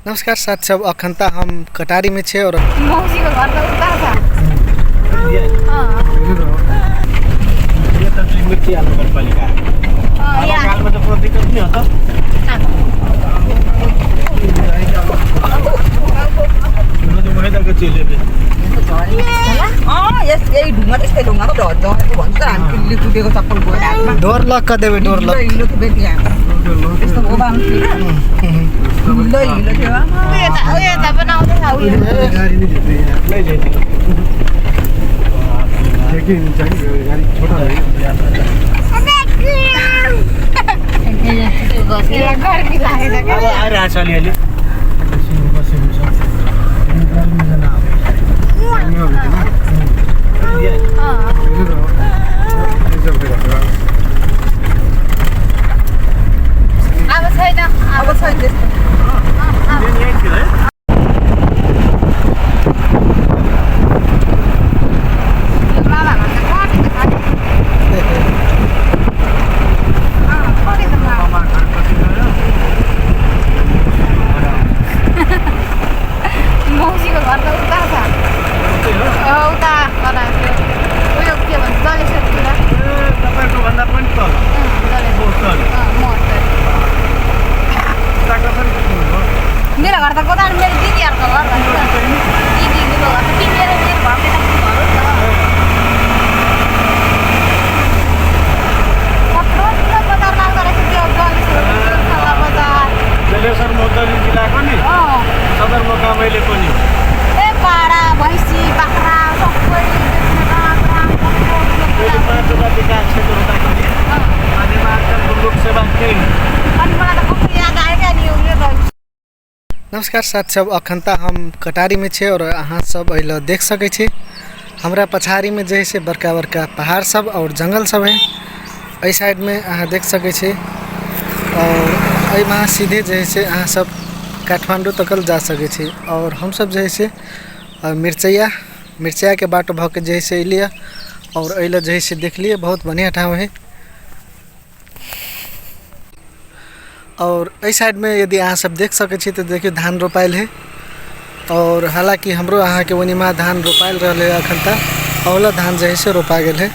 नमस्कार साथी सब, अखन त हम कटारी में छे और मौसी को घर त उता छ। ये त चाहिँ मिर्ची हाल्नु नगरपालिका। अँ, यहाँ। कालमा त कोनो दिक्कत नै हो त। यही ढुङ्गा त्यस्तै ढुङ्गा पो झरेको भन्छ त हामी किल्ली कुदेको चप्पल गएर हातमा। डोर लक क देबै, डोर लक। हिलो हिलो थियो बेटी यहाँ। त्यस्तो ओबाउनु थियो हिलो हिलो थियो। उयो यता, उयो यता पनि आउँदैछ, उयो। गाडी नै भित्र यहाँ। गाडी छोटा है। यसलाई गर्मी लागेछ क्या। अब आइरहेको छ अलिअलि। अब छैन, अब छैन त्यस्तो। मामा घर त कति त छ नि? अँ, कति त मामा? मौसीको घर त उता छ। उता बनाएको थियो। उयो के भन्छ, जलेश्वरतिर। तपाईँको भन्दा पनि तल। जलेश्वर। अँ, म मेरो घर त गोदान, मेरो दिदीहरूको घर भन्छ। दिदीको घर त तिमी र मेरो घर त्यता घर हो नि त। कत्रो ठुलो बजार लाग्दो रहेछ त्यो जलेश्वर, ठुलो बजार। जलेश्वर मौतली जिल्लाको नि सदरमुकाम अहिले पनि हो। ए पाडा, भैँसी, बाख्रा सबै अहिले 5वटा विकास क्षेत्र हुँदाखेरि माध्यमाञ्चलको लोकसेवा त्यही हो। अनि मलाई त कस्तो याद आयो क्या नि यो त। नमस्कार साथी सब, अखन त हम कटारी में छे और अहाँ सब अहिल देख सकै छी हमरा पछाड़ी में जे है बड़का बड़का पहाड़ सब और जंगल सब है। एहि साइड में अहाँ देख सकै छी और एहिमे सीधे जे है अहाँ सब काठमांडू तकल जा सकै छी। और हम सब जे है मिर्चैया, मिर्चैया के बाटो भऽ के जे है से अयलियै और अहिल जे है से देखलियै, बहुत बढ़िया ठाम है। और एहि साइड में यदि अहाँ सब देख सकै छी तऽ देखियौ धान रोपायल है। और हालांकि हमरो अहाँ के ओनिमा धान रोपायल रहलै अखन तक, अहुला धान जे है से रोपा गेल है।